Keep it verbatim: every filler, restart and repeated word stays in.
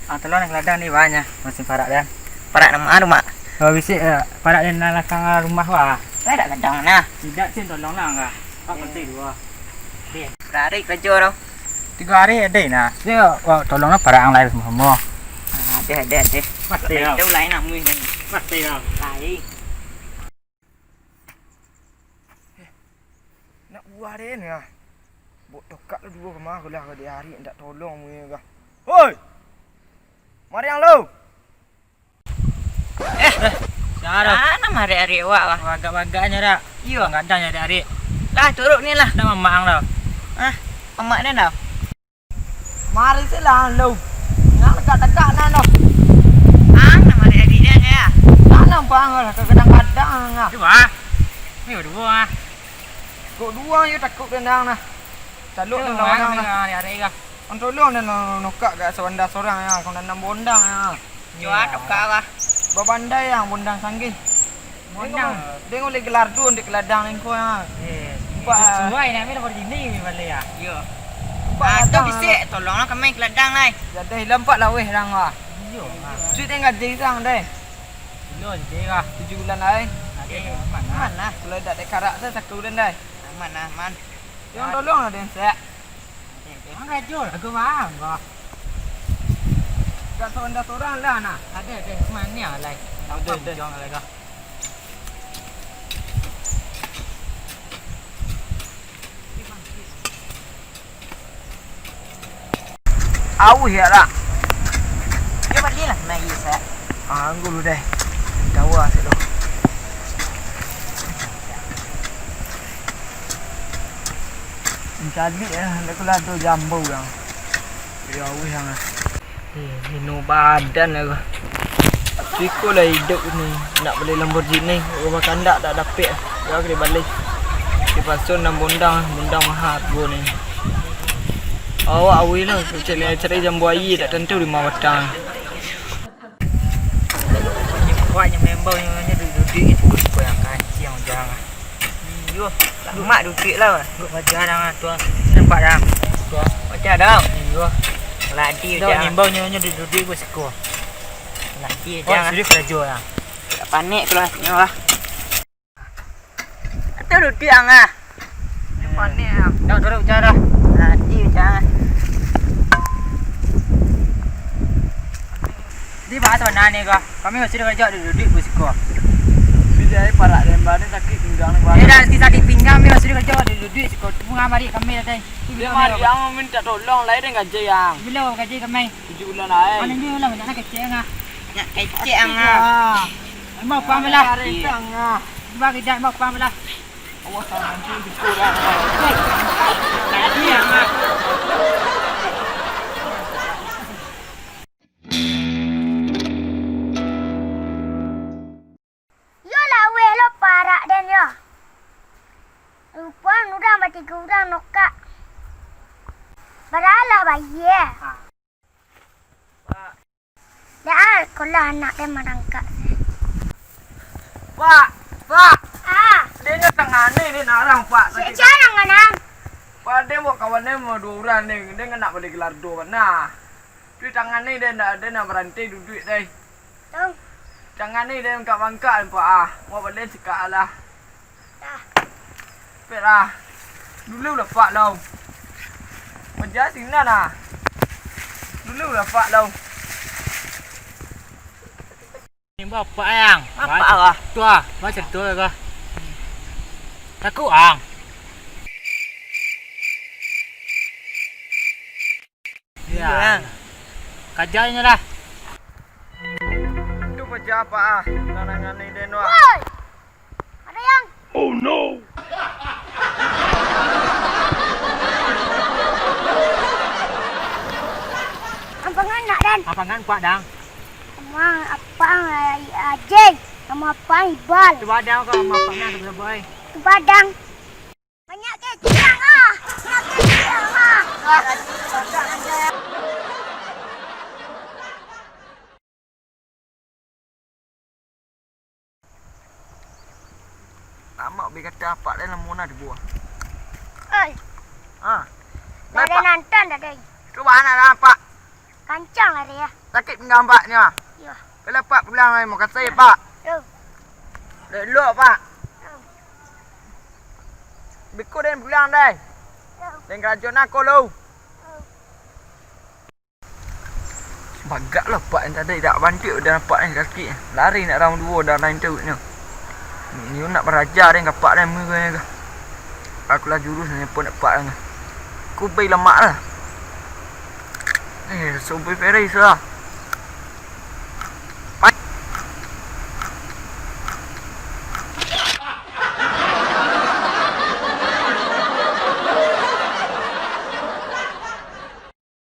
Ah, tolong lah ka ladang ni, banyak masih parak dan. Parak nan ma tu, Mak? Kalau bisi, eh, parak di nan lakang rumah, wah. Lah dak ladang nah. Tidak, Cin, tolong lah, enggak. Pak, penting dua. Berari kerja tu. Tiga hari ada nah. Yo, wah, tolong lah parak yang lain semua. Ah, ada, ada, ada. Mati lah. Tahu lain nak muih kan. Mati lah. Lain. Nak buah den ah. Bok tokak lah duo kama ko lah, ka diari ndak tolong muye kah. Hoi! Mariang lo! Eh, eh, sia tu? Kana marik-arik awak, wah? Bagak-bagaknyo dak? Iyo. Gadang jadi arik. Lah, turuk ni lah. Dak mamak ang tu. Hah? Mamak den tu? Mari silang lu. Nak tegak-tegak nan tu. Ang, nak mari adik dia, ya? Tanam bang lah, kadang-kadang ah. Cuba. Ni berdua ah. Kok dua yo takut tendang nah. Calok tu lawan nah. Hari-hari kah? Ang tolong dan nokak gak sawanda sorang ya, kau nanam bondang ya. Yo, ah, tokak lah. Babandai ang bondang sanggih. Bondang. Tengok, tengok lagi lardu di keladang ni kau ya. Eh, empat. Semua ini ambil Lamborghini ni balik ya. Yo. Empat. Ah, tu ladang bisik, lah. Tolonglah kami keladang lai. Jadi hilang empat laweh rang lah. Iyo. Cuy tengah gaji rang deh. Bilo gaji lah. Tujuh bulan lai. Ada. Eh, aman lah. Aman lah. Kalau dak dekarak tu satu bulan deh. Aman lah, aman. Yang tolong lah den sek. Emang rajo lah, aku faham kau. Dak sorang-sorang lah nah. Ada, ada. Mana lah? Ada, ada. Jangan lah kau. Auih ya lah. Dia balik lah, naik saya. Ah, anggu lu deh. Dawa sik tu. Mencalik lah, laku lah tu jambu yang. Dia auih yang. Eh, mino badan lah. Siko lah idup ni, nak bali Lamborghini, rumah kandak dak dapek, yo kena bali. Dipaso nan bondang, bondang maha hargo ni. Awak awih lah, cari, cari jambu aia dak tantu di ma batang. Awak nyo membau nyo, nyo duduak-duduak nyo cukuik yang kancing jangan. Iyo, lamak duduak lah. Duduak paja dah tu. Nampak dah. Tu. Paja dah. Iyo. Ladi dah. Ngimbau nyo, nyo duduak-duduak ko siko. Ladi dah. Oh, sudah karajo lah. Tak panik tu lah, nyo lah. Atau duduak ang ah. Nyo panik ah. Dah turun paja dah. Ladi paja. Di bahas mana ni kau? Kami masih dikejak di duduak ko siko. Bisa ai parak den ba ni sakik pinggang ni, Bang. Eh, dah sakik-sakik pinggang, kami masih dikejak di duduak siko. Bunga mari kami tadi. Dia mari yang minta tolong lai den gaji yang. Bilo gaji kami? Tujuh bulan lai. Mana ni lah, banyak nak kecek ang ah. Nak kecek ang ah. Emang apa lah? Hari tengah. Bagi dah emang apa lah? Awas, tangan tu, siko dah. Jadi ang ah. Iyo laweh lo parak den yo. Rupo urang batigo urang nokak. Baralah bayie. Dah, ah, kolah anak den marangkak. Pak, Pak. Ah. Den nyo tangah ni, ni narang, Pak. Sia, sia nan kanang? Pak, den bawa kawan den, bawa duo urang ni. Den nak bali gelar duo bana. Di tangan ni den, den nak baranti duduak deh. Tong. Tangan ni den bangkak-bangkak, Pak, ah. Mau bali sikak lah. Dah. Pek lah. Dulu lah, Pak, lo. Meja sinan lah. Dulu lah, Pak, lo. Ni bapak yang. Bapak lah. Tu ah, baca tu lah. Takut ang. Ya. Kaja nyo lah. Tu paja apak ah, nan nangani den tu ah. Woi! Ada yang. Oh no! Ampang anak den. Ampang kuat dang. Amang apang Ajay, amang apang Ibal. Tu badang ko, amang apang nan tu boy. Tu badang. Banyak kecek ang ah. Banyak kecek ang ah. Tamak beri kata apak lain lamo na dibuah. Oi. Ah. Dah ada nonton dah, Dai. Cuba anak nampak. Kancang lari, yo. Sakik pinggang Apak nyo. Yo. Kalau Apak pulang lai, makasih, Pak. Yo. Dek dulu, Pak. Yo. Biko den pulang, deh. Yo. Den karajo nako lu. Yo. Bagak lah Apak nan tadi, dak bantuak dah Apak ni sakik. Lari nak round duo dah lain tu nyo. Ni nak baraja den ka Apak den meh ka. Aku lah jurus ni pun Apak ni. Ku bai lamak lah. Eh, soboi Paris lah.